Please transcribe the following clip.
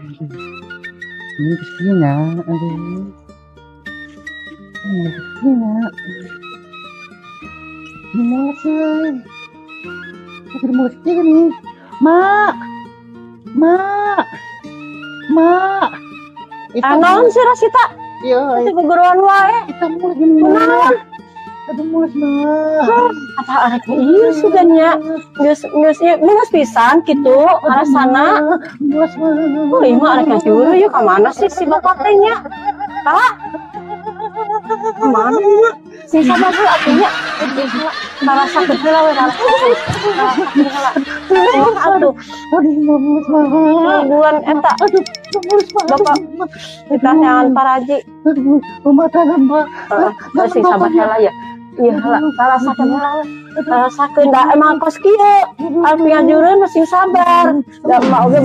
Ini kieu nya, aduh. Ini kieu nya. Ini mules euy. Ini mules kieu nih. Mak. Mak. Mak. Itu Naon sih, Rasita? Iya, Itu gegeroan wae. kita mules gini, Mak. Aduh, mules, Mak. Apa arek ieu sih nya? Geus geus ieu geus pisan kitu alasana. Mules, Mak. Oh, ieu mah arek ngajuru yeuh, ka mana sih si bapak teh nya? Pak. Ka mana nya? Sing sabar heula atuh nya. Rasakeun heula we, rasakeun. Rasakeun heula. Kumaha atuh? Aduh, mules, Mak. Nungguan eta Aduh, mules, Mak. Bapak kita neangan paraji. Aduh, pematanan, Mak. Heeh, sing sabar heula ya. Iya heula, rasakeun heula we. Rasakeun da emang kos kieu. Arep ngajureun mah sing sabar. Da emak oge.